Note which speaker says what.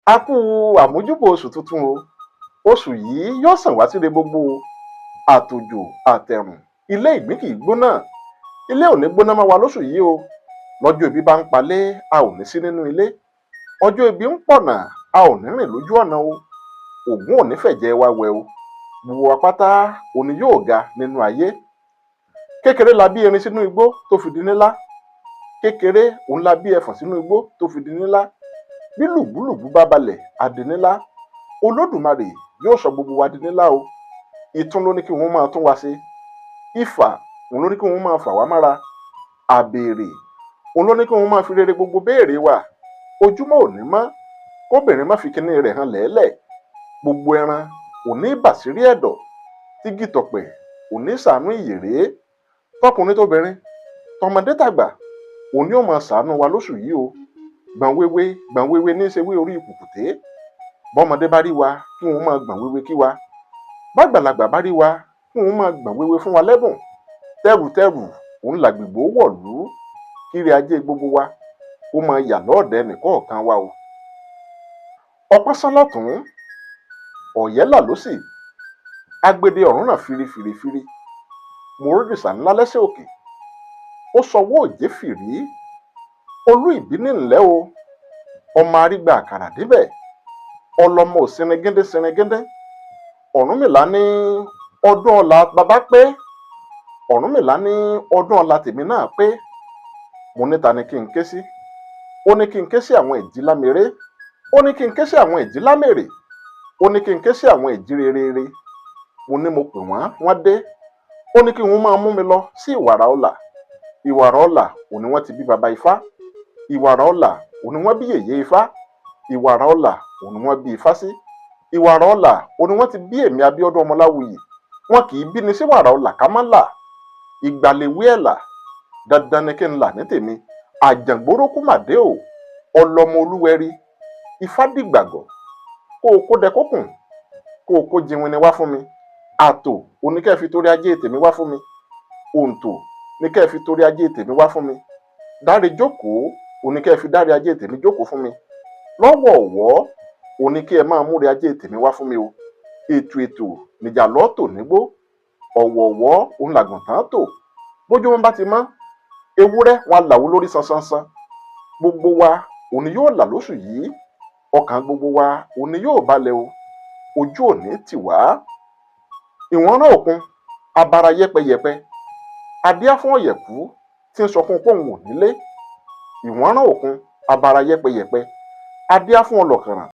Speaker 1: A kú àmójúbà oṣù tuntun o. Oṣù yìí yóò sàn wá síre gbogbo o. Àtòjò àtẹ̀rùn, ilé ìgbín kì í gbóná, ilé ò ní gbóná mọ́ wa lóṣù yìí o. Lọ́jọ́ ebi bá ń palé, a ò ní sí nínú ilé. Ọjọ́ ebi ń pọ̀nà, a ò ní rìn lójú ọ̀nà o. Ògún ò ní fẹ̀jẹ̀ wa wẹ̀ o. Gbogbo wa pátá òní yóò ga nínú ayé. Kékeré la bí erin sínú igbó tó fi di nílá, kékeré òun la bí ẹfọ̀n sínú igbó tó fi di nílá. Bí lùgbúlùgbú bá balẹ̀, á di nílá. Olódùmarè yóò sọ gbogbo wa di nílá o. Ìtún ló ní kí wọ́n máa tún wa ṣe, ifà òun ló ní kí wọ́n máa fà wá mára, àbèrè òun ló ní kí wọ́n máa fi rere gbogbo béèrè wa. Ojúmọ́ ò ní mọ́ kóbìnrin má fi kinní rẹ̀ hàn lẹ́lẹ̀. Gbogbo ẹran ò ní bàṣírí ẹ̀dọ̀, tígì tọ̀pẹ̀ ò ní ṣàánú ìyèré. Tọkùnrin tóbìnrin, tọmọdé tàgbà, òun ni ó máa ṣàánú wa lóṣù yìí o. Gbọ̀nwéwé gbọ̀nwéwé ní í ṣe wé orí kùkùté. Bọ́mọdé bá rí wa, kí wọ́n máa gbọ̀nwéwé kí wa. Bágbàlagbà bá rí wa, kí wọ́n máa gbọ̀nwéwé fún wa lẹ́bùn. Tẹrùtẹrù òun làgbègbè ó wọ̀lú. Kíre ajé gbogbo wa kó máa yà lọ́ọ̀dẹ ẹnìkọ̀ọ̀kan wa o. Ọpọ́n sán lọ́tùn-ún, ọ̀yẹ́là lósì, agbede ọ̀run ràn firifìrìfiri. Mo rórìṣà ńlá lẹ́sẹ̀ òkè, ó sọwọ́ òjé fìrí. Olú ìbíní ńlẹ́ o, ọmọ arígbà àkàrà débẹ̀, ọlọmọ ò sinringíndín sinringíndín. Ọ̀rúnmìlà ní ọdún ọlà bàbá pé, Ọ̀rúnmìlà ní ọdún ọlà tèmi náà pé. Mo ní ta ni kí n ké sí? Ó ní kí n ké sí àwọn ìjìláméré, ó ní kí n ké sí àwọn ìjìlámèrè, ó ní kí n ké sí àwọn ìjírerere. Mo ní mo pè wọ́n, wọ́n dé. Ó ní kí wọ́n máa mú mi lọ sí Ìwàrà Ọlà. Ìwàrà Ọlà òun ni wọ́n ti bí baba Ifá. Ìwàrà Ọlà òun ni wọ́n bí yèyé Ifá. Ìwàrà Ọlà òun ni wọ́n bí Ifá sí. Ìwàrà Ọlà òun ni wọ́n ti bí èmi Abíọ́dún Ọmọláwuyì. Wọn kì í bí ni sí Wàrà Ọlà ká má là. Ìgbàlèwé ẹ̀là, dandan ni kí n là ní tèmi. Àjàngbórókù màdé o, ọlọmọ olúwẹrí. Ifá dìgbàgọ̀, kó o kó dẹ kókùn, kó o kó jiwinni wá fún mi. Àtò òní kẹ́ ẹ fi torí ajé tèmi wá fún mi. Òǹtò ní kẹ́ ẹ fi torí ajé tèmi wá fún mi. Dáre jókòó òní kẹ́ ẹ fi dáre ajé tèmi jókòó fún mi. Lọ́wọ̀ọ̀wọ́ òní kí ẹ máa múre ajé tèmi wá fún mi o. Ètò ètò nìjà lọ́ọ́ tò nígbó, ọ̀wọ̀ọ̀wọ́ òun làgùntàn tò. Bójúmọ́ bá ti mọ́, ewúrẹ́ wọn làwó lórí sansansan. Gbogbo wa òní yóò là lóṣù yìí. Ọkàn gbogbo wa òní yóò balẹ̀ o. Ojú òní tì wá. Ìwọ̀nrán òkun abara yẹpẹyẹpẹ, adíá fún ọ̀yẹ̀kú tí ń sọkún pòun ò nílé. Ìwọ̀nrán òkun abara yẹpẹyẹpẹ, adíá fún ọlọ́kànràn.